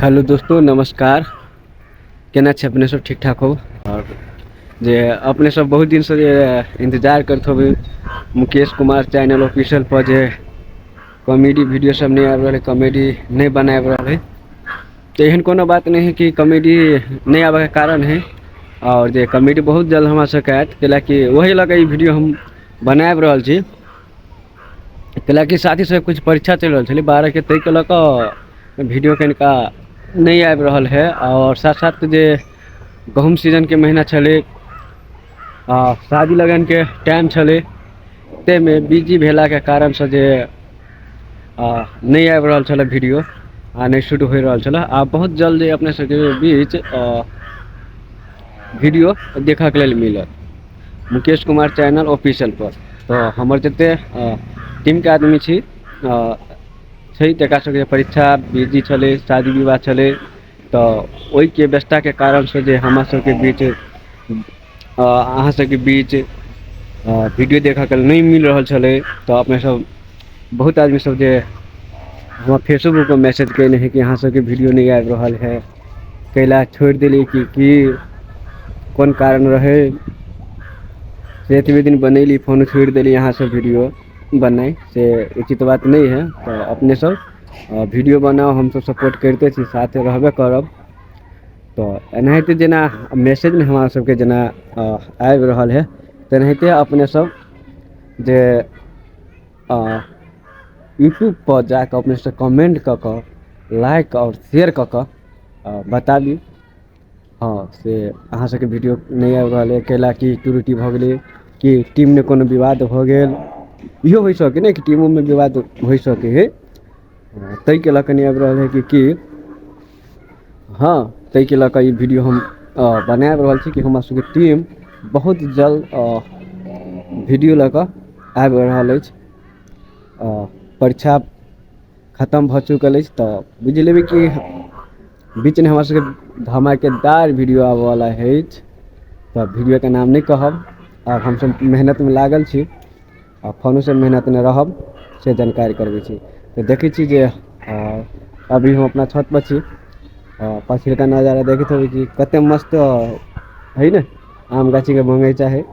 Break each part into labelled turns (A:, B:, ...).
A: Hello दोस्तों, नमस्कार। केना छै अपने सब? ठीक ठाक हो? और जे अपने सब बहुत दिन से जे इंतजार करत होबे मुकेश कुमार चैनल ऑफिशियल पर जे कॉमेडी वीडियो सब नहीं आबि रहल है, कॉमेडी नहीं बनाबि रहल है, तो एहन कोनो बात नहीं है कि कॉमेडी नहीं आबे के कारण है। और जे कॉमेडी बहुत जल्द हमरा सबके आयत, कैलाकि वही लऽ कऽ ई वीडियो हम बनाबि रहल छी। कैलाकि साथी सब कुछ परीक्षा चलि रहल छलै 12 के, ताहिके लऽ कऽ वीडियो कनिका नहि आबि रहल है। और साथ साथ जे गहूँम सीजनके महीना छलै आ शादी लगनके टाइम छलै, ताहिमे बिजी भेलाके कारणसँ जे नहि आबि रहल छलै वीडियो आ नहि शूट होइ रहल छलै। आ बहुत जल्द जे अपने सबके बीच वीडियो देखऽके लेल मिलत मुकेश कुमार चैनल ऑफिशियल पर। तऽ हमर जते टीमके आदमी छी छै, तकरा सबके परीक्षा बिजी छलै, शादी विवाह छलै, तऽ ओहिके व्यस्तताके कारणसँ जे हमरा सबके बीच अहाँ सबके बीच वीडियो देखऽके नहि मिल रहल छलै। तऽ अपने सब बहुत आदमी सब जे हमरा फेसबुकपर मैसेज केने है कि अहाँ सबके वीडियो नहि आबि रहल है, कैला छोड़ि देलियै कि कोन कारण रहै से एतबे दिन बनैली फोन छोड़ि देली अहाँ सब वीडियो बनाइ, से उचित बात नहि है। तऽ अपने सब वीडियो बनाउ, हमसब सपोर्ट करिते छी, साथे रहबे करब। तऽ एनाहिते जेना मैसेजमे हमरा सबके जेना आबि रहल है, तेनाहिते अपने सब जे यूट्यूबपर जाकऽ अपनेसँ कमेन्ट कऽ कऽ लाइक आओर शेयर कऽ कऽ बताबी। हँ, से अहाँ सबके वीडियो नहि आबि रहल अइ कैला कि त्रुटि भऽ गेलै कि टीममे कोनो विवाद भऽ गेल, इहो होइ सकै ने कि टीमोमे विवाद होइ सकै हइ, ताहिके लऽ कऽ नहि आबि रहल हइ कि। हँ, ताहिके लऽ कऽ ई वीडियो हम बनाबि रहल छी कि हमरा सबके टीम बहुत जल्द वीडियो लऽ कऽ आबि रहल अछि। परीक्षा खतम भऽ चुकल अछि, तऽ बुझि लेबै कि बीचमे हमरा सबके धमाकेदार वीडियो आबऽवला अछि। तऽ वीडियोके नाम नहि कहब, आर हमसब मेहनतमे लागल छी आ फोनोसँ मेहनतमे रहब से जानकारी करबै छी। तऽ देखै छी जे अभी हम अपना छतपर छी, पछिलका नजारा देखैत होबै कि कते मस्त है ने आम गाछीके बगीचा है।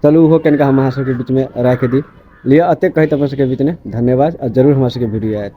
A: चलू ओहो कनिका हम अहाँ सबके बीचमे राखि दी लिअ। एतेक कहैत अपन सबके बीचमे धन्यवाद आ जरूर हमरा सबके वीडियो आयत।